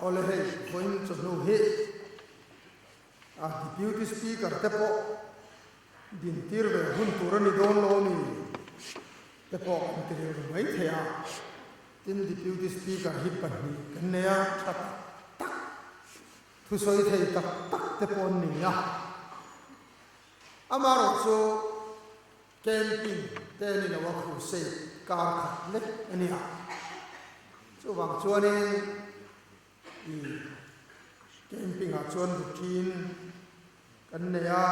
Awle hei vawiin chawhnu hi a Deputy Speaker te pawh dintir ve hun tur a ni dawn lo a ni te pawh kan ti rilru mai thei a. Tin Deputy Speaker hi pahnih kan nei a, tha tak tak, thusawi thei tak tak te pawh an ni a. Amaherawhchu Camping te a ni lo a, crusade kar khat lek a ni a. Chuvang chuanin i camping ah chuan routine kan nei a,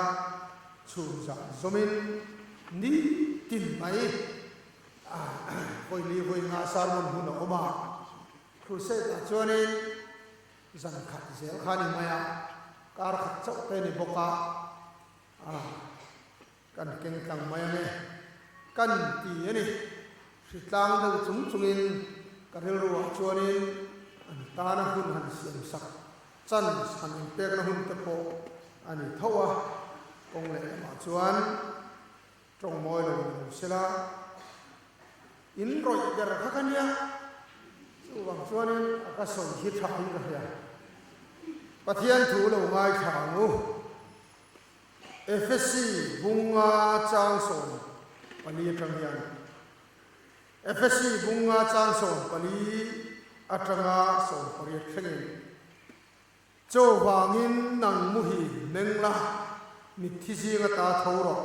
chhun zan zawmin nitin mai vawi li vawi nga sermon hun a awm a. Crusade ah chuanin zan khat zel kha a ni mai a, kar khat chauh te a ni bawk a. Kan keng tlang mai ang e. Kan ti a ni. Hritlang deuh chung chungin ka rilruah chuanin an tana hun han siam sak chance han inpekna hun te pawh a ni tho a. Kawng leh lamah chuan tawng mawi lo ni lo sela in rawih ber kha ka nia. Chuvang chuanin a ka sawi hi tha in ka hria. Pathian thu lo ngaithla ang u. Efesi bunga chang 14 atang hian Efesi bunga chang 14 atanga 18 thlengin, Chuvangin nang muhi meng la, mitthi zing ata tho rawh,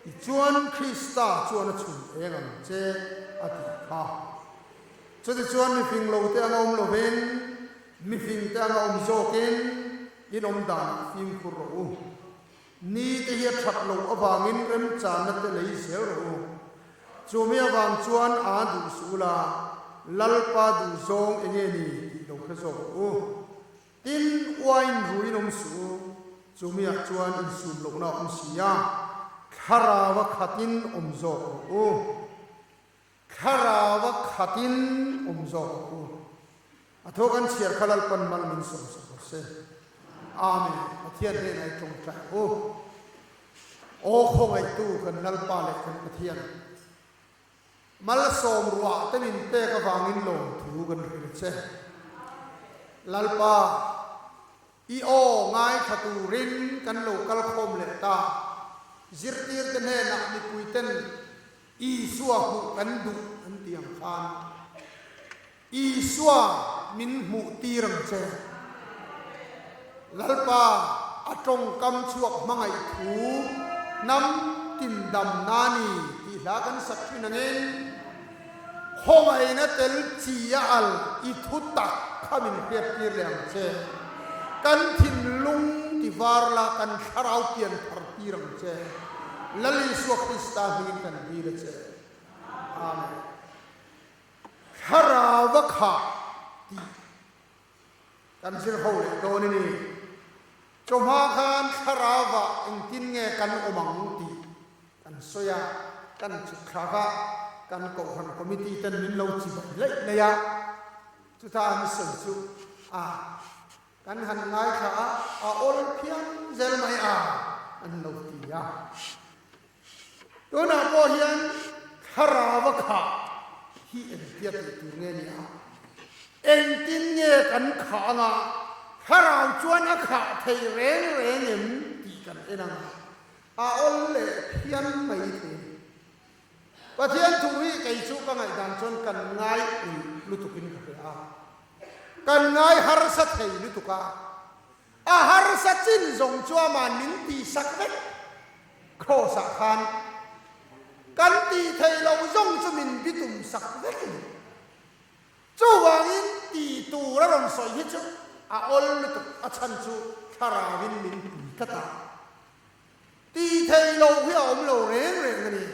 tichuan Krista chuan a chhun eng ang che, a tih kha. Chutichuan mifing lote anga awm lovin, mifingte anga awm zawkin, In awm danah fimkhur rawh u. Ni te hi a that loh avangin remchanna te lei zel rawh u. Chumi avang chuan aa duh suh ula, Lalpa duh zawng enge ni tih lo hre zawk rawh u. Tin, uain ruin awm suh u, chumi ah chuan insum lohna a awm si a, Thlarau a khatin awm zawk rawh u. Thlarau a khatin awm zawk rawh u. A thaw kan chhiar kha Lalpan mal min sawm sak rawh se. Amen. Pathian hnenah i tawngtai u. Aw khawngaihtu kan Lalpa leh kan Pathian, malsawm ruah te min pek avangin lawmthu kan hrilh che. Lalpa, i aw ngaithla turin kan lo kal khawm leh ta. Zirtirte hnenah mipuiten Isua hmuh kan duh an ti ang khan, Isua min hmuh tir ang che. Lalpa a tawngkam chhuak hmangaih thu hnam tin dam na ni tih hla kan sak thin angin, khawngaihna tel chi a al i thu tak kha min hriat tir leh ang che. Kan thinlung ti var la kan thlarau pian thar tir ang che. Lal Isua Krista hmingin kan dil a che. Amen. Thlarau a khah tih kan zir ho leh dawn a ni. Chawhma khan thlarau ah engtin nge kan awm ang tih kan sawi a, kan chhuk thlak a, kan kohhran committee ten min lo chi bai laih laih a, chuta an sawi chu a Kan han ngaithla a, a awl phian zel mai a, an lo ti a. Tunah pawh hian thlarau a khah hi engtia tih tur nge ni a? Engtin nge kan khah anga thlarau chuan a khah thei reng reng em tih kan en anga, a awl leh phian mai thei a ni. Pathian thu hi kei chu ka ngaihdan chuan kan ngai ulh lutukin ka hria a, kan ngai harsa thei lutuk a, a harsa chin zawng chu aman min tihsak vek Kraws ah khan kan tih theih loh zawng chu min bitum sak vek a ni. Chuvangin tih tur a rawn sawi hi chu a awl lutuk, a chhan chu thlarauin min pui tlat a. Tih theih loh hi a awm lo reng reng a ni.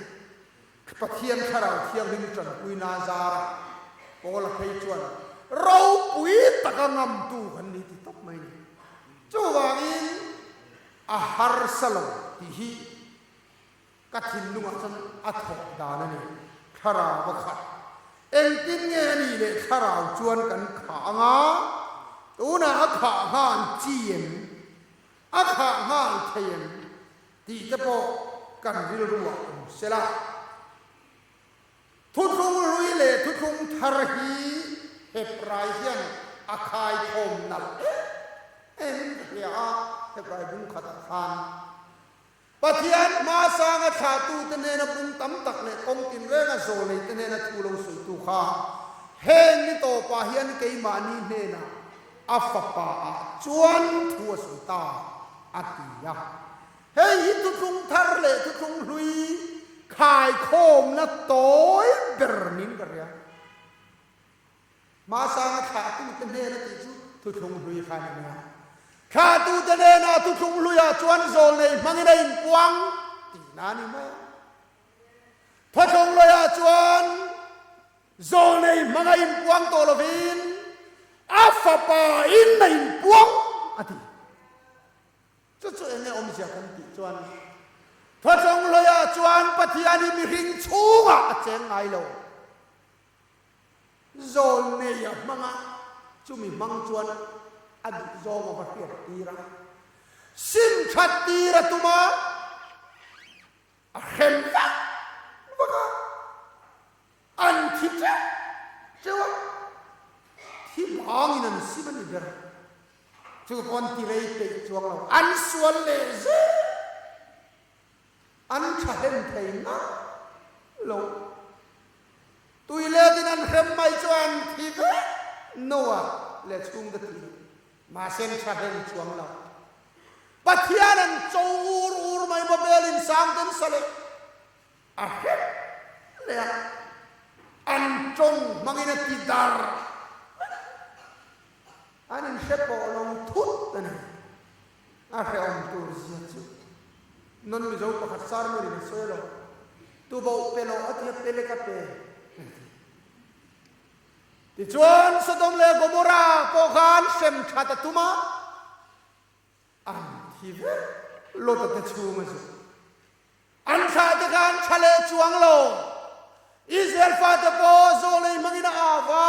Pathian Thlarau Thianghlim tanpuina zara Paula phei chuan ropui taka ngamtu kan ni ti tawp mai a ni. Chuvangin a harsa lo tih hi ka thinlungah chuan a thawk dan a ni. Thlarau a khat. Engtin nge a nih leh thlarau chuan kan khah anga tunah a khah nghal chi em? A khah nghal thei em tih te pawh kan rilru ah awm se la. Thuthlung hlui leh thuthlung thar hi Hebrai hian a khaikhawm nalh em emin ka hria a, Hebrai bung khatah khan Pathian hmasanga thlahtute hnena bung tam tak leh kawng tinrenga zawlneite hnena thu lo sawitu kha heng ni tawpah hian keimahni hnenah a fapa ah chuan thu a sawi ta a ti a. Hei hi thuthlung thar leh thuthlung hlui khaikhawmna tawi ber niin ka hria. Hmasanga thlahtute hnena tih chu thuthlung hlui kha a ni mai a. Thlahtute hnena thuthlung hluiah chuan zawlnei hmangin a inpuang tihna a ni mai a. Thuthlung hluiah chuan zawlnei hmang a inpuang tawh lovin a fapa in a inpuang a ti. Chu chu enge awmzia kan tih chuan thuthlung hluiah chuan Pathian hi mihring chhungah a cheng ngai lo. Zawl nei a hmang a, chumi hmang chuan a duh zawng a va hriat tir a, sim that tir a tum a, a hrem vak vak a, an thi teuh teuh a, thi bangin an sim a ni ber. Chu pawn ti rei peih chuang lo, an sual leh zel. An tha hlen thei ngang lo. Tui letin an hrem mai chuan thi vek Noah leh chhungte ti mahse an tha hlen chuang lo. Pathian an cho ur ur mai Babel in sang ten sa leh a hrem leh a, an tawng hmangin a ti dar vek. An inhre pawh lo thut a ni. A hrehawm tur zia chu non Mizo pakhat sermon in a sawi lo. Tu boh pe lo a tia pe lek a pe a ti. Tichuan Sodom leh Gomorrah pawh khan hrem that a tum a, an thi vek Lot-a te chhung a zuk. An thlah te kha an tha leh chuang lo. Israel fate pawh zawlei hmangin a au a,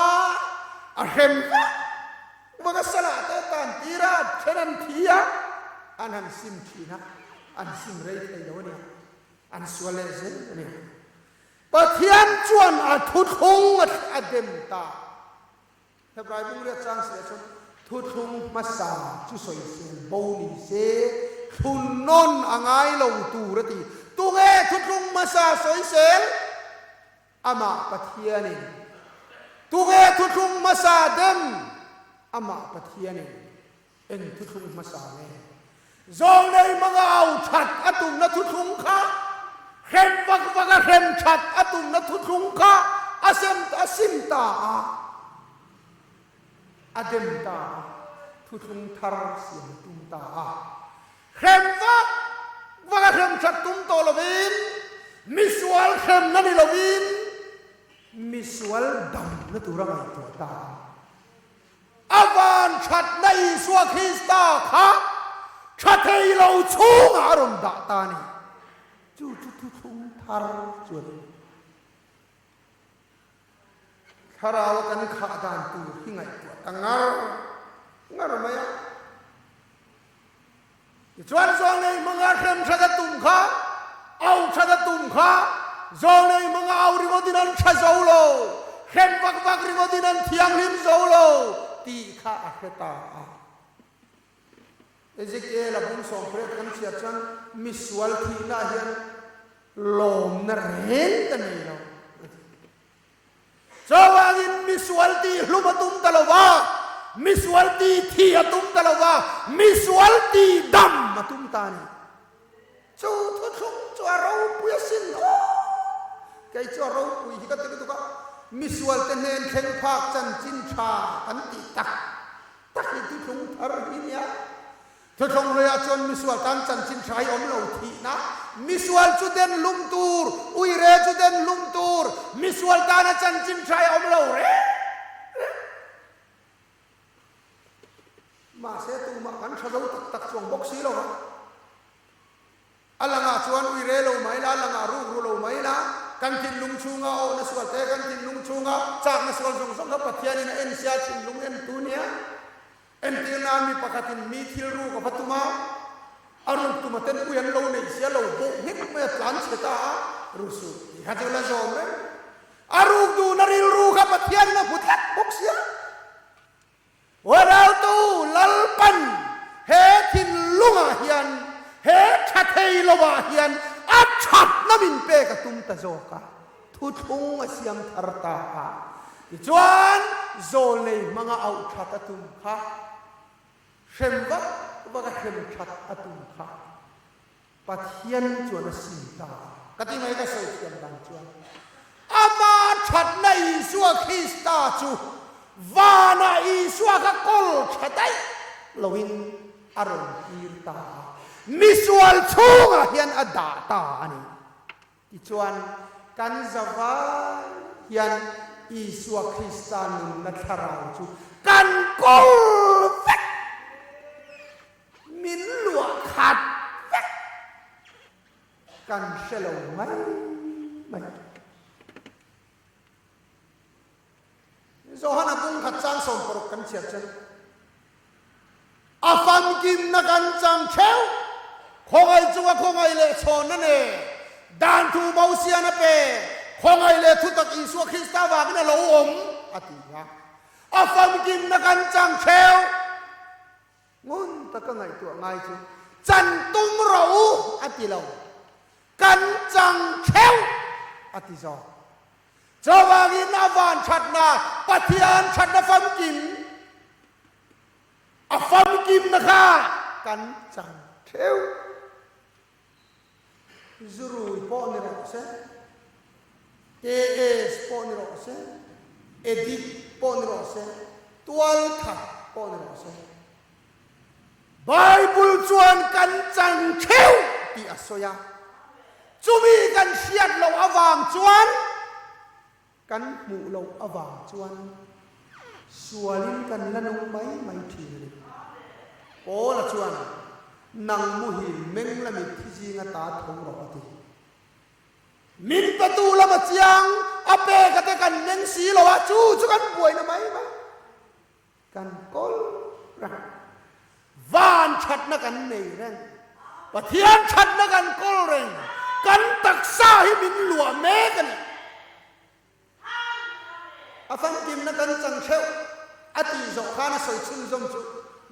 a hrem vak vak a, salah te tan tir a, then an thi a, an han sim thin a, an sim rei thei lo a nia, an sual leh zel a nia. Pathian chuan a thuthlung a dem ta. Hebrai bungriat chang si ah chuan thuthlung hmasa chu sawisel bo ni se, thlun nawn a ngai lo tur a ti. Tunge thuthlung hmasa sawisel? Amah Pathianin. Tunge thuthlung hmasa dem? Amah Pathianin. Eng thuthlung hmasa nge? Zawngnei hmanga au that a tumna thuthlung kha, hrem vak vaka hrem that a tumna thuthlung kha a sem a sim ta a, a dem ta a, thuthlung thar siam a tum ta a. Hrem vak vaka hrem that tum tawh lovin, misual hremna ni lovin, misual damna tura ngaihtuah ta a. A van thatna Isua Krista kha tha thei lo chhungah a rawn dah ta a ni. Chu chu thuthlung thar chu a ni. Thlarau a kan khah dan tur hi ngaihtuah ta ngar ngar mai a. Tichuan Zawlnei hmanga hrem that a tum kha, au that a tum kha, Zawlnei hmanga au ringawtin an tha zo lo, hrem vak vak ringawtin an thianghlim zo lo tih kha a hre ta a. Ezekiel a bung sawmphriat kan chhiar chuan misual thihna hian lawmna reng ka nei lo a ti. Chuvangin misual tih hlum a tum ta lo va, misual tih thi a tum ta lo va, misual tih dam a tum ta a ni. Chu thuthlung chu a ropui asin aw! Kei chu a ropui hi ka ti lutuk a, misual te hnen thleng phak chanchin tha kan tih tak tak hi thuthlung thar hi nia. Thuthlung hluiah chuan misual tan chanchin tha hi awm lo thihna, misual chu den hlum tur, uire chu den hlum tur, misual tana chanchin tha hi awm lo reng reng. Mahse tumah kan tha zo tak tak chuang bawk si lo va. A langah chuan uire lo mai la, a langah ruk ru lo mai la, kan thinlung chhunga awhna sual te, kan thinlung chhunga chakna sual zawng zawng kha Pathianin a en sia, thinlung entu nia. Entir nan mi pakhatin mi thil ruk a va tum a, a ruk tuma ten ui an lo neih sia lo bawh nghek mai a tlan chhe ta a, ru suh tih kha chu la zawm reng. A ruk duhna rilru kha Pathianin a hmu tlat bawk sia. Uarautu Lalpan he thinlungah hian, he tha thei lovah hian a thatna min pek a tum ta zawk a, thuthlung a siam thar ta a. Tichuan, zawlnei hmanga auh that a tum kha, hrem vak vak a hrem that a tum kha Pathian chuan a sim ta a. Ka ti mai ka sawi thiam dan chuan ama thatna Isua Krista chu vanah Isua kha kawl tha daih loin a rawn tir ta a, misual chhungah hian a dah ta a ni. Tichuan, kan zavai hian Isua Krista nunna thlarau chu kan kawl vek, min luah khat vek, kan hre lo mai mai. Johana bung khat chang 16 kan chhiar chuan a famkimna kan chang theuh, khawngaih chunga khawngaih leh chhawnna nen dan thu Mosian a pe, khawngaih leh thutak Isua Krista vangin a lo awm a ti a, a famkimna kan chang theuh. Ngun taka ngaihtuah ngai chu chan tum rawh u a ti lo, kan chang theuh a ti zawk. Chuvangin a van thatna, Pathian thatna famkim, a famkimna kha kan chang theuh. Zurui pawh ni rawh se, KS pawh ni rawh se, Edit pawh ni rawh se, tualthat pawh ni rawh se, Bible chuan kan chang theuh tih a sawi a. Chumi kan hriat loh avang chuan, kan hmuh loh avang chuan sualin kan la nung mai mai thin a ni. Paula chuan, Nang muhil meng la mitthi zinga ta tho rawh a ti. Min petu lama chiang a pek a te kan meng si lo a, chu chu kan buaina mai mai. Kan kawl reng. Van thatna kan nei reng. Pathian thatna kan kawl reng. Kan taksa hi min luah mek a ni. A famkimna kan chang theuh a tih zawh khan a sawi chhunzawm chu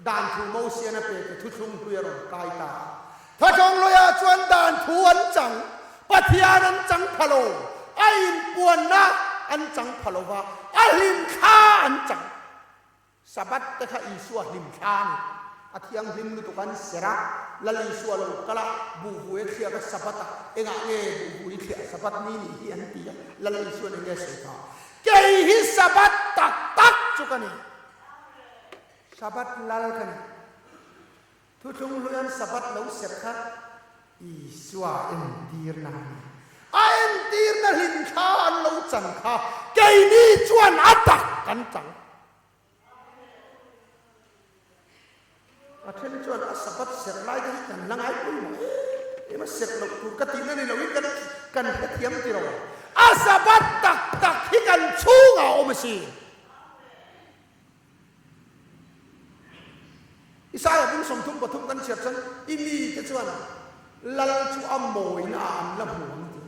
dan thu Mosian a pe te thuthlung hlui a rawn kai ta a. Thachawng lawia chuan dan thu an chang, Pathian an chang pha lo, a inpuanna an chang pha lo va, a hlimthla an chang. Sabbath te kha Isua hlimthla a ni. A thianghlim lutuk an serh a, Lal Isua lo kal a, buhvui a thliak a Sabbath a, engah nge buhvui thliah Sabbath ni nih hi an ti a, Lal Isua'n eng nge sawi kha? Kei hi Sabbath tak tak chu ka ni. Sabbath lal ka ni. Thuthlung hluian Sabbath lo serh kha Isua entirna a ni. A entirna hlimthla an lo chan kha keini chuan a tak kan chang. A then chuan a Sabbath serh lai te hi kan la ngai pawimawh em em a, serh loh tur ka tihna ni loin kan kan hrethiam ti lo. A Sabbath tak tak hi kan chhungah a awm a si. Isaia bung 33 kan chhiar chuan i mite chuan Lal chu a mawina ah an la hmu ang ti.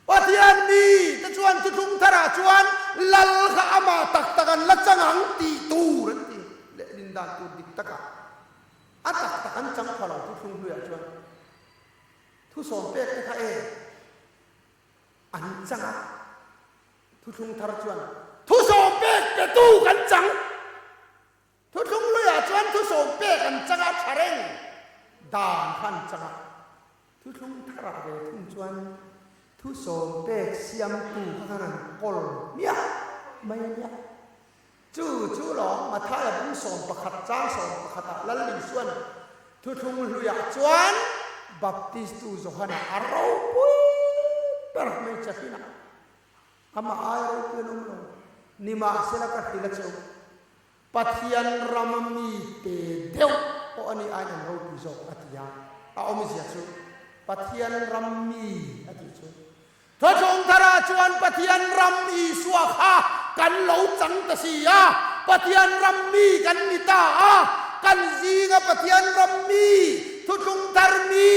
Pathian mite chuan thuthlung tharah chuan Lal kha amah tak tak an la chang ang tih tur an ti. Lehlin dan tur dik takah a tak tak an chang pha lo thuthlung hluiah chuan thusawm pek te kha e an chang a. Thuthlung thar chuan thusawm pek petu kan chang. Thuthlung luiah chuan thusawm pek an chang a, tha reng dan kha an chang a. Thuthlung tharah ve thung chuan thusawm pek siamtu kha khan an kawl hmiah mai a nia. Chu chu lawng Mathaia bung 11 chang 11 ah Lal Isua'n thuthlung hluiah chuan Baptistu Johana a ropui ber hmeichhe hrinah Amah ai ropui an awm lo. Nimahsela ka hrilh a che u, Pathian rama mite deuh pawh a nih aiin an ropui zawk a ti a. A awmzia chu Pathian ram mi a tih chu. Thawchhawng tharah chuan Pathian ram Isua kha kan lo chang ta si a, Pathian ram mi kan ni ta a, kan zinga Pathian ram mi, thuthlung thar mi,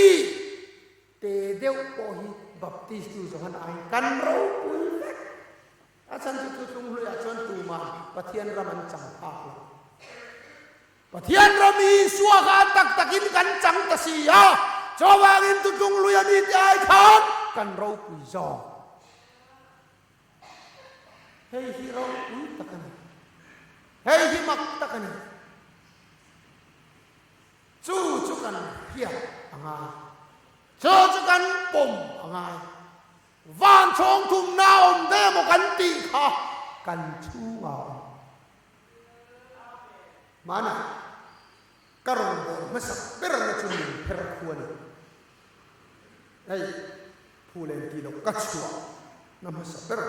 Te deuh pawh hi Baptistu Johan aiin kan ropui vek. A chhan chu thuthlung hluiah chuan tumah. Pathian ram an chang phak lo. Pathian ram Isua kha a tak takin kan chang ta si a, chuvangin tutlung lui a mi te ai khan kan ropui zawk. Hei hi ropui tak a ni. Hei hi mak tak a ni. Chu chu kan hriat a ngai. Chu chu kan pawm a ngai. Van chhawng thumna awm ve maw kan tih kha kan chhungah a awm. Hmana ka rawngbâwl hmasak berna chu min pher khu a ni. Hei, phu len tih loh ka chhuah na hmasa ber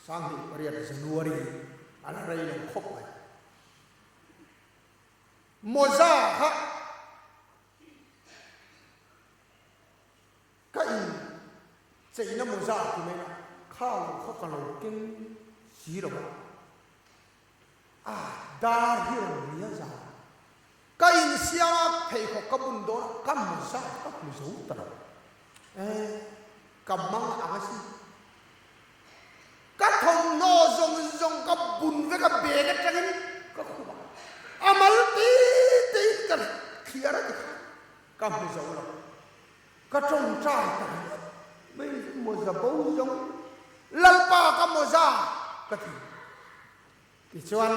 2008 January a la rei lo khawp mai. Mawza kha ka in cheina mawza ti mai la, kha lo kha ka lo keng si lo a. A dar hi rawn nia zan. Ka insiam a, pheikhawk ka bun dawn a, ka mawza ka hmu zo ta lo. E, ka mang ang asin. Ka thawmhnaw zawng zawng ka bun vek a, bag atangin ka khup a. A mal ti tein ka thliar a ti kha, ka hmu zo lo. Ka tawngtai ta ringawt mai mawza bo zawng Lalpa ka mawza ka ti. Tichuan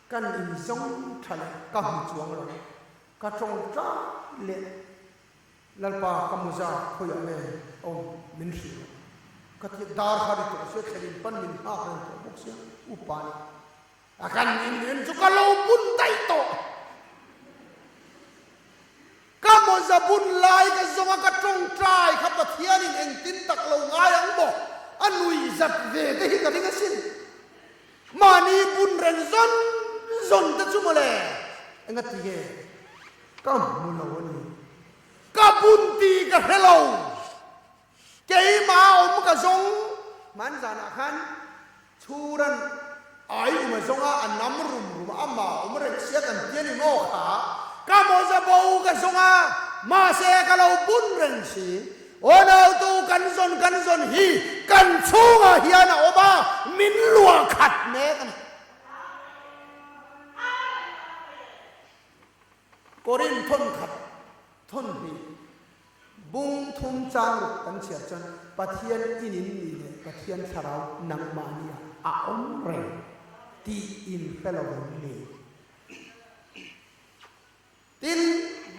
kan in zawng tha leh ka hmu chuang lo. Ka tawngtai leh Lalpa ka mawza khawiah nge awm min hrilh lo. Ka ti dar kha ri tawh sia thlenin pan min nghak reng tawh bawk sia upa nih. A kan inrin chu ka lo bun daih tawh. Ka mawza bun lai ka zawng a ka tawngtai kha Pathianin engtin tak lo ngai ang maw? A nui zat ve te hi ka ring asin. Mahni bun reng zawn zawn te chu mawle engati nge ka hmu lo a ni. Ka bun tih ka hre lo. Keimah awm ka zawng hman zanah khan Chhuran ai um a zawng a, a nam rum rum a, amah awm reng sia kan ti a ni maw kha? Ka mawza bo ka zawng a, mahse ka lo bun reng si. Aw nautu kan zawn kan zawn hi kan chhungah hian a awm a, min luah khat mek a ni. Korin thawn khat thawn hnih. Bung thum chang ruk kan chhiar chuan Pathian in in nih leh Pathian thlarau nangmahni ah a awm reng tih in hre lo em ni? Tin,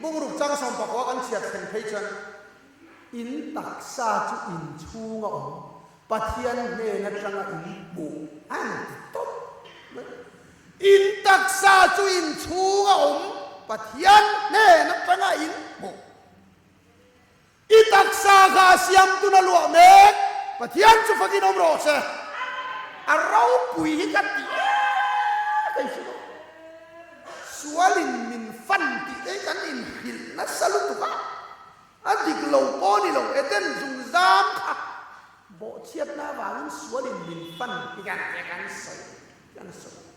bung ruk chang 19 kan chhiar thleng phei chuan in taksa chu in chhung a awm, Pathian hnen atanga in hmuh an ti tawp mai. In taksa chu in chhung a awm, Pathian hnen atanga in hmuh. I taksa kha a siamtun a luah mek, Pathian chu fakin awm rawh se. A ropui hi ka ti e ka inhrilh aw. Sualin min fan tih te hi kan inhrilh nasa lutuk a, a dik lo pawh ni lo, Eden zungzam kha bawhchhiatna avangin sualin min fan tih kan sawi kan sawi.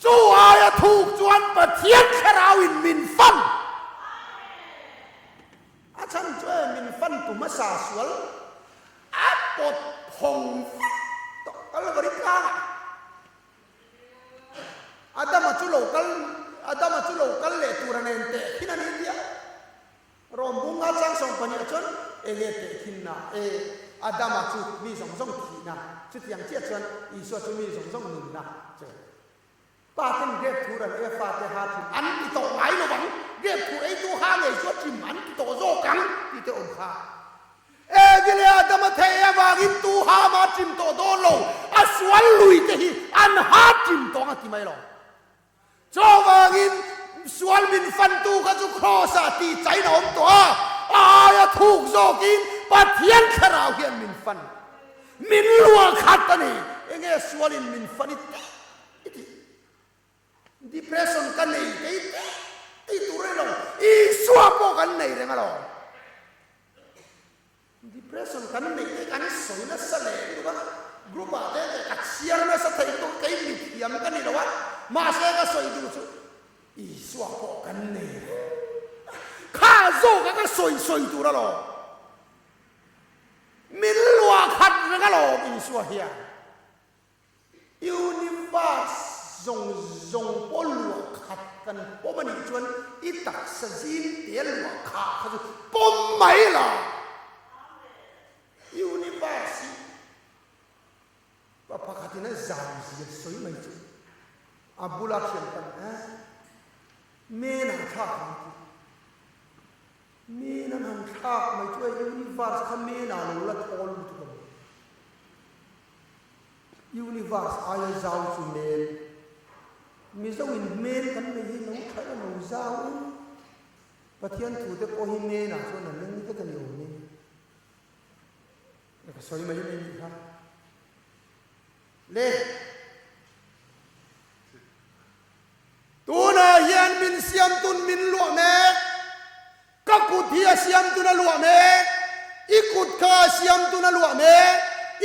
Chu aia thuk chuan Pathian Thlarauin min fan. A chhan chu e min fan tu hmasa sual a pawt phawng vek tawh Kalvari tlangah. Adama chu lo kal Adama chu lo kal leh tur a nen teh khin a ni tia. Rom bunga chang 12 ah chuan enge teh khinna e Adama chu mi zawng zawng thihna chutiang chiah chuan Isua chu mi zawng zawng nunna chu Pa ten grep thur an ei a fate ha thim an ti tawh ngai lo vang grep thur eitu ha ngei chu a thim an ti tawh zawk ang tih te awm kha e gile Adama thei avangin tu ha ma thim tawh dawn lo a sual lui te hi an ha thim tawh ang a ti mai lo. Chuvangin sual min fantu kha chu Kraws-ah tih chain a awm tawh a, a aia thuk zawkin Pathian Thlarau hian min fan, min luah khat a ni. Enge sualin min fan i tih i tih? Depression ka nei te i tih tih tur a ni lo, Isua pawh kan nei reng alawm. Depression kan neih te kan sawi nasa leh lutuk a, group ah te ka chhiar nasa thei lutuk a, kei mithiam ka ni lo a, mahse ka sawi duh chu Isua pawh kan nei reng a, kha zawk a ka sawi sawi tur alawm, min luah khat reng alawm Isua hian. Universe zawng zawng pawh luah khat kan pawm a nih chuan i taksa zim te luah khah kha chu pawm mai la. Universe hi pa pakhatin a zau zia sawi mai chu a bula thian pan a men ah thlak ang tih. Men an han thlak mai chu a universe kha men ah lo la thawl lutuk ang. Universe aia zau chu hmel. Mizo in hmel kan nei hi lo tha em lo zau em. Pathian thu te pawh hi men ah chuan a leng vek a ni awm e. Ka sawi mai mai nih kha. Le. Tunah hian min siam tun min luah mek. Ka kut hi a siamtun a luah mek, i kut kha a siamtun a luah mek,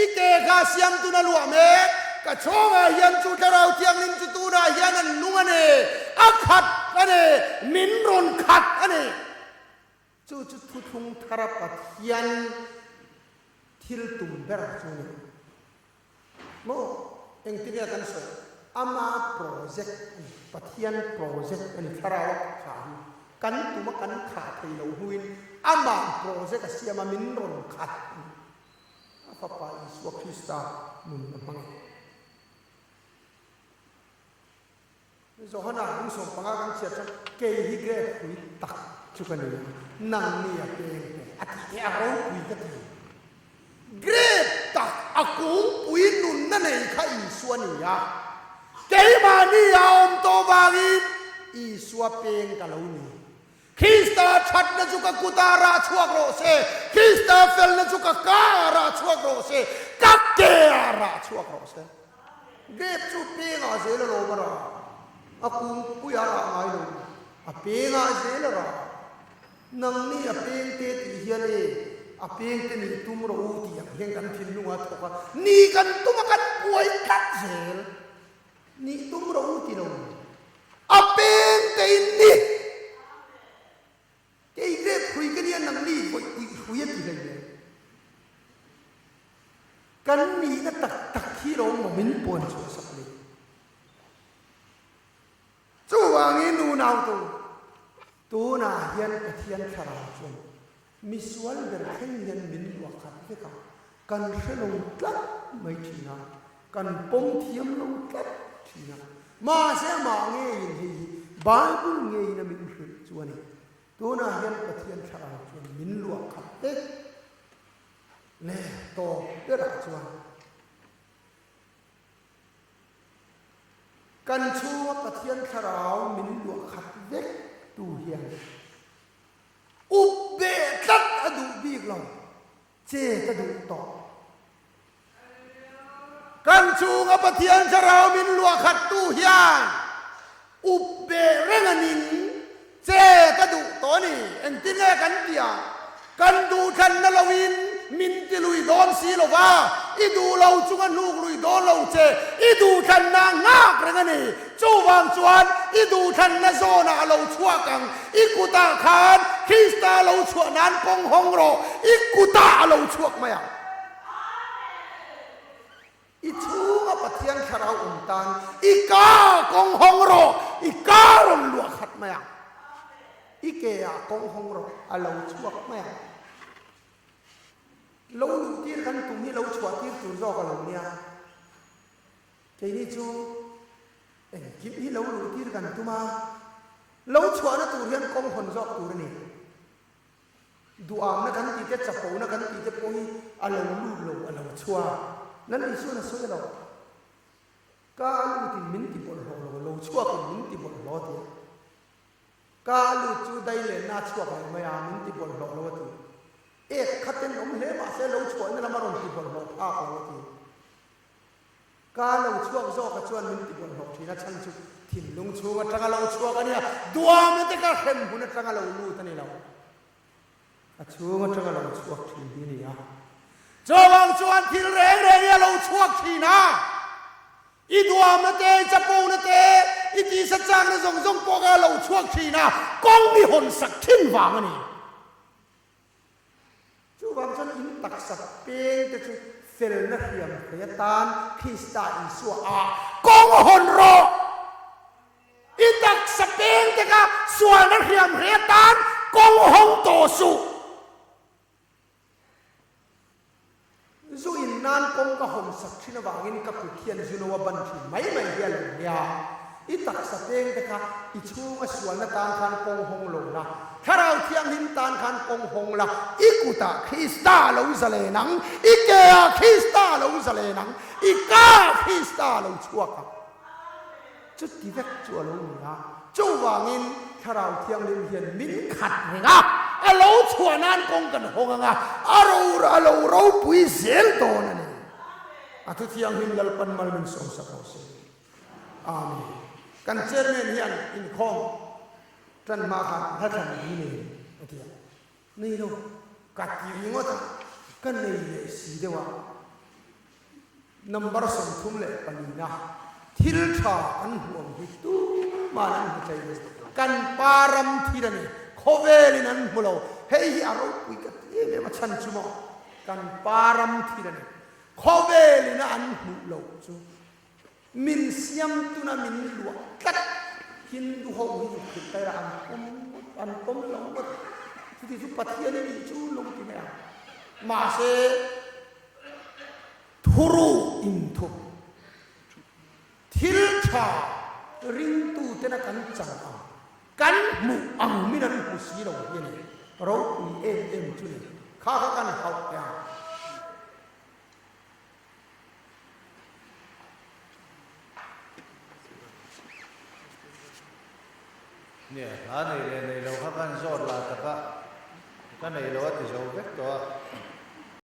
i ke kha a siamtun a luah mek, ka chhawngah hian chu Thlarau Thianghlim chu tunah hian an nung a ni, a khat a ni, min rawn khat a ni. Chu chu thuthlung thara Pathian thil tum ber chu a ni. Maw? Engtin nge kan sawi? Ama project a ni, Pathian project a ni, thlarau a khah hi. Kan tuma kan khah thei lo hnuin ama project a siam a, min rawn khat a ni. A Fapa Isua Krista nun a hmang e. Johana 15 kan chhiat chuan, Kei hi grape hrui tak chu ka ni a, nangni a peng teh a tih teh a ropui ka ti. Grape tak a kungpui nunna nei kha Isua ni a, keimahni a awm tawh vangin Isua peng ka lo ni. Krista thatna chu ka kutah rah chhuak rawh se, Krista felna chu ka kaah rah chhuak rawh se, ka keah rah chhuak rawh se. Grape chu pengah zel a lawm a rah, a kungpuiah rah ngai lo, a pengah zel a rah. Nangni a pengte tih hian e, a pengte nih tum rawh u tih ang hian kan thinlungah a thawk a, ni kan tum a kan buai tlat zel. Nih tum rawh u ti lo. A peng te in ni. Kei grape hrui ka nia nangni vawi uih hrui a ti hlei nen. Kan nihna tak tak hi lo maw min puan chhuah sak le. Chuvangin unau tu tunah hian Pathian thlarau chuan misual ber thleng hian min luah khat vek a, kan hre lo tlat mai thin a, kan pawm thiam lo tlat thin a. Mahse amah ngeiin hei hi Bible ngeiin a min hrilh chu a ni. Tunah hian Pathian thlarau chuan min luah khat vek le tawp berah chuan. Kan chhunga Pathian thlarau min luah khat vek tu hian up beh tlat a duh bik lo, chet a duh tawh. Kan chhunga Pathian thlarau min luah khat tu hian up beh reng a ning, chet a duh tawh a ni. Engtin nge kan ti a? Kan duhthlanna loin min ti lui dawn si lo va, i duh lo chunga hnuk lui dawn lo che, i duhthlanna a nghak reng a ni. Chuvang chuan i duhthlanna zawnah a lo chhuak ang, i kutah khan Krista lo chhuah nan kawng hawng rawh, i kutah a lo chhuak mai ang. I chhunga Pathian thlarau awm tan i ka kawng hawng rawh, i ka rawn luah khat mai ang. I ke ah kawng hawng rawh, a lo chhuak mai ang. Lo luh tir kan tum hi lo chhuah tir tur zawk a lo nia. Keini chu engkim hi lo luh tir kan tum a, lo chhuahna tur hian kawng hawn zawk tur a ni. Duhamna kan tih te, chapona kan tih te pawh hi a lo lut lo, a lo chhuak. Lal Isuan a sawi lo. Ka a lutin min ti bawlhhlawh lo, lo chhuakin min ti bawlhhlawh a ti a. Ka a lut chu dai lenna a chhuak leh mai a, min ti bawlhhlawh lo a ti. Ek kha tenawm hle mahse lo chhuahna lam a rawn ti bawlhhlawh phak lo a ti. Ka lo chhuak zawk a chuan min ti bawlhhlawh thin a chhan chu thinlung chhung atanga lo chhuak a nia, duamna te ka hrem hun atanga lo lut a ni lo. A chhung atanga lo chhuak thin hi a ni a. Chuvang chuan thil reng reng hi a lo chhuak thin a, i duamna te, i chapona te, i tisa chakna zawng zawng pawh kha a lo chhuak thin a, kawng i hawn sak thin vang a ni. Chuvang chuan in taksa peng te chu Felna hriam hrei atan Krista Isua ah kawng hawn rawh! I taksa peng te kha sualna hriam hrei atan kawng hawng tawh suh! Zu in nan kawng ka hawn sak thin avangin ka kut hian zu no a ban thin mai mai hi a lo nia. I taksa peng te kha i chhunga sualna tan khan kawng hawng lo la, Thlarau Thianghlim tan khan kawng hawng la, i kutah Krista a lo zalen ang, i keah Krista a lo zalen ang, i kaah Krista a lo chhuak ang. Chuti vek chu a lo ni a, chuvangin Thlarau Thianghlim hian min khat reng a, a lo chhuah nan kawng kan hawng ang a, a ro a lo ropui zel dawn a ni. A thu thianghlim Lalpan mal min sawmsak rawh se. Amen. Kan chairman hian inkhawm tan hma khan hla thlan ni nei a ti a, nei lo ka ti ringawt a, ka nei leh si deuh a. Number 34 na thil tha kan hmuh ang hi tuman an hmu thei lo. Kan pa ram thil a ni. Khawvelin an hmu lo. Hei hi a ropui ka ti em em a chhan chu maw? Kan pa ram thil a ni. Khawvelin a an hmuh loh chu min siam tuna min luah tlat. Hindu ho hi zuk hrilh taira an pawm ngawt, an pawm lo ngawt. Chuti chu Pathian i nih chu lung ti mai ang. Mahse. Thuru inthup thil tha ringtutena kan chan ang, kan hmuh ang min an hmu si lo hi a ni. Ropui em em chu ni. Kha kha kan hauh teh ang. Nia, hla nei leh nei lo kha kan zawt lah tak a, ka nei lo a ti zo vek tawh a.